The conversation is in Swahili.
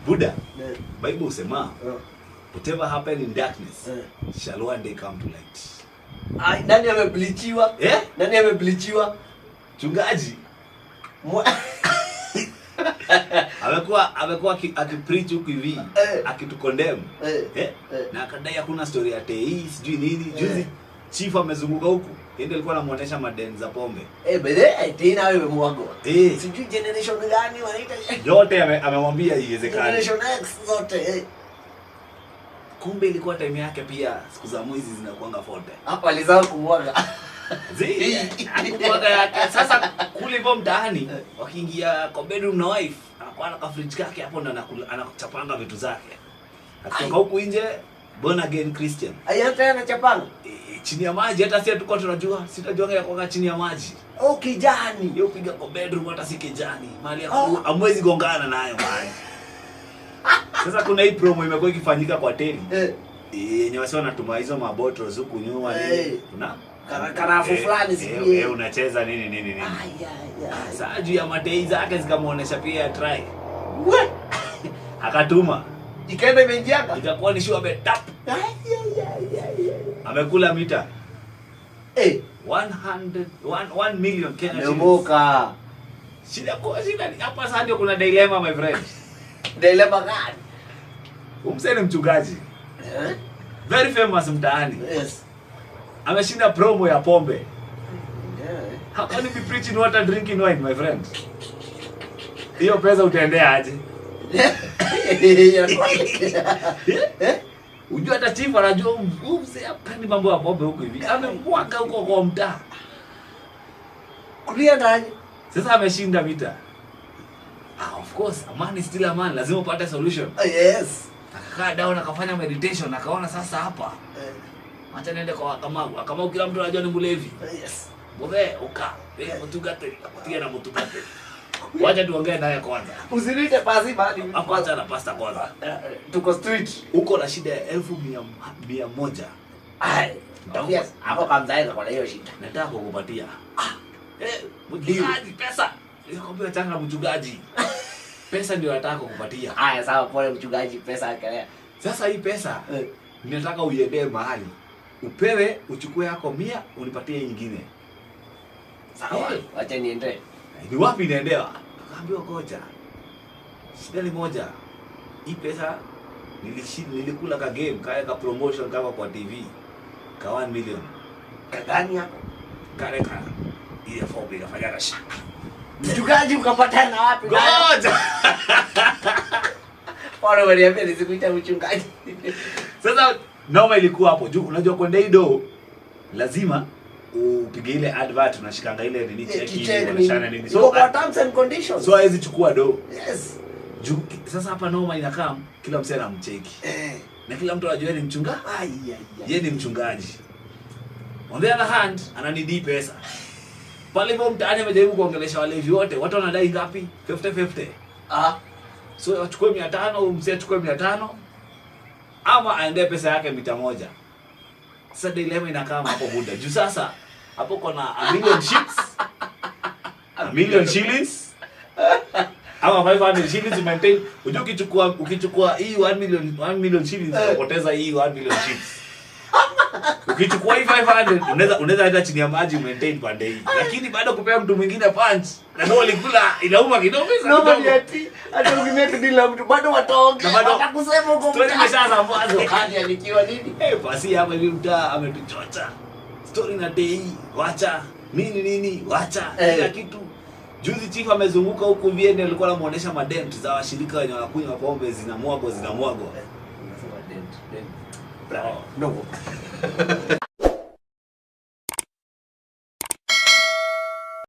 Buda, Eh, Bible husema whatever happened in darkness shall one day come to light. Ai, nani amebleachiwa? Eh? Nani amebleachiwa? Mchungaji amekuwa akipreach huku hivi akitucondemn. Eh? Na akadai hakuna story ya tei sijui nini. Juzi chief amezunguka huku. Yeye ndiye alikuwa anamuonesha madeni za pombe. Eh, by the way, tena wewe mwagwa. Eh. Sijui generation gani wanaita. Yote amemwambia haiwezekani. Generation X zote. Eh. Kumbe ilikuwa time yake pia, siku za mwizi zinakuanga forte. Hapa alizao kumwaga. Zi, hakumwaga yake. Sasa kule hivyo mtaani wakiingia kwa bedroom na wife, anakuwa na ka fridge kake hapo ndo anachapanga vitu zake. Akitoka huku nje, born again Christian. Ai, hata yeye anachapanga. E, chini ya maji hata si hatukuwa tunajua, sitajuanga ya kuanga chini ya maji. Oh, kijani. Hiyo piga kwa bedroom hata si kijani. Mahali ya Oh. hamwezi gongana nayo mahali. Sasa kuna hii promo imekuwa ikifanyika kwa teli. Yenye wasi wanatuma hizo mabottles huku nyuma nini. Kuna Karafu fulani sijui. Unacheza nini nini nini. Ai, ai, ai. Sasa juu ya matei zake zikamuonesha pia ya try. We! Akatuma. Ikaenda imeingianga. Ikakuwa ni sure ametap. Ai, ai, ai, ai, ai. Amekula mita 100 1 million Kenya shillings. Ameomoka. Shida kwa shida ni hapa sasa ndio kuna dilemma, my friend. Dilemma gani? Umsee ni mchungaji. Eh? Very famous mtaani. Yes. Ameshinda promo ya pombe. How can you be preaching water, drinking wine, my friend? Hiyo pesa utaendea aje? Eh? Unajua hata chief anajua huyu mzee hapendi mambo ya pombe huku hivi. Amemwaga huko kwa mtaa. Kulia ndani. Sasa ameshinda vita. Ah, of course, a man is still a man. Lazima upate solution. Oh, yes. Akakaa down, akafanya meditation, akaona sasa hapa. Acha niende kwa Kamau. Kamau kila mtu anajua ni mlevi. Yes. Mzee, uka. Eh, mtugateri. Tia na mtugateri. Wacha tuongee naye kwanza. Usiniite pasi bali. Hapo acha na pastor kwanza. Tuko street. Uko na shida ya elfu mia moja. Ai. Yes, hapo kamzaika kwa hiyo shida. Nataka kukupatia. Ah, eh, mchungaji pesa. Nikamwambia changa mchungaji. Pesa ndio nataka kukupatia. Haya sawa, pole mchungaji, pesa akelea. Sasa hii pesa ninataka uiendee mahali. Upewe, uchukue yako 100, unipatie nyingine. Sawa? Wacha niende. Ni wapi inaendewa? Akaambiwa ngoja. Shida ni moja. Hii pesa nilikula ka game, kaya ka promotion kama kwa TV. Ka 1 million. Kagani hapo? Kale ka ile form ikafanya rasha. Mchungaji ukapatana wapi? Ngoja. Pole waliambia nisikuita mchungaji. Sasa noma ilikuwa hapo juu, unajua kwenda hii do lazima upige ile advert, unashikanga ile nini cheki Kicheki unaonyeshana nini. Iko So kwa terms and conditions. so hawezi chukua do. Yes. Juu sasa hapa noma inakaa kila msee anamcheki. Na kila mtu anajua yeye ni mchunga. Ai ai ai. Yeye ni mchungaji. On the other hand, ananidai pesa. Pale hivyo mtaani amejaribu kuongelesha walevi wote. Watu wanadai ngapi? 50-50. So achukue 500, msee achukue 500 ama aendee pesa yake mita moja. Sasa dilemma inakaa hapo buda. Juu sasa hapo kuna a million ships. A million shillings. Ama 500 shillings to maintain. Unajua ukichukua hii 1 million, 1 million shillings unapoteza hii 1 million shillings. Ukichukua hii 500 unaweza hata chini ya maji maintain pande hii. Lakini bado kupea mtu mwingine punch na ndio ulikula inauma kidogo No, kidogo. ni ati hata ukimake deal na mtu bado wataongea. Na bado Watakusema huko story mtaani. imeshasambazwa. Hadi alikiwa nini? Eh, pasi hapa hivi mtaa ametuchocha. Story na dei, wacha. Nini nini, wacha. Kila kitu. Juzi chief amezunguka huku Vienne, alikuwa anamuonesha madent za washirika wenye wanakunywa pombe zinamwagwa zinamwagwa. Unasema dent, dent. Bravo. No.